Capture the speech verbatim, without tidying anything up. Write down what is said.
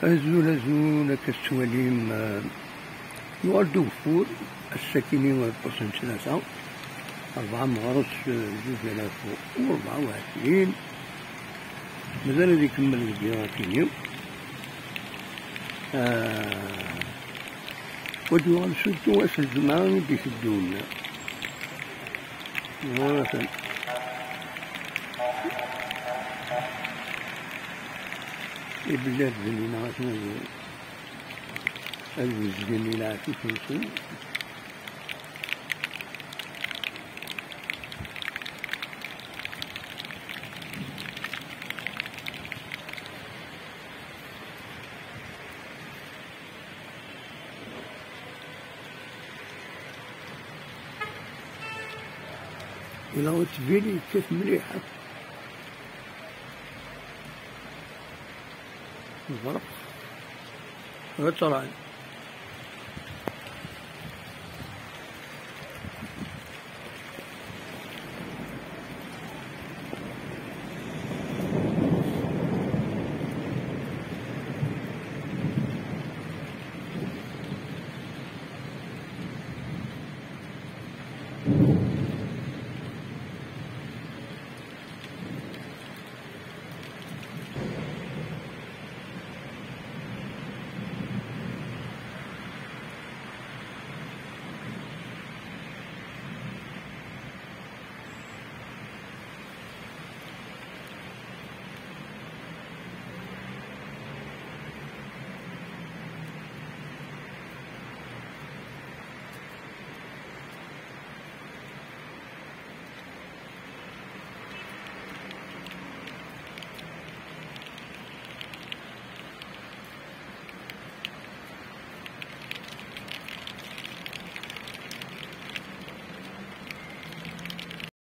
Azul, azul, akka tettwalim, eh, yuɣal-d ugeffur, ass-akini ur yeṭṭes n tlata, rebɛa meɣres, eh, zuǧ alaf u rebɛa u ɛecrin. Mazal ad ikemmel deg yiɣatin-iw. Eh, wa d-yuɣal surtout ass n lǧemɛa i d-iteddun. Atan. Ibelladen-nni atan ad, ad bezgen i leɛfif-nsen. Ila ttbili yekkat mliḥ. Lberq. Ad ṭṭran.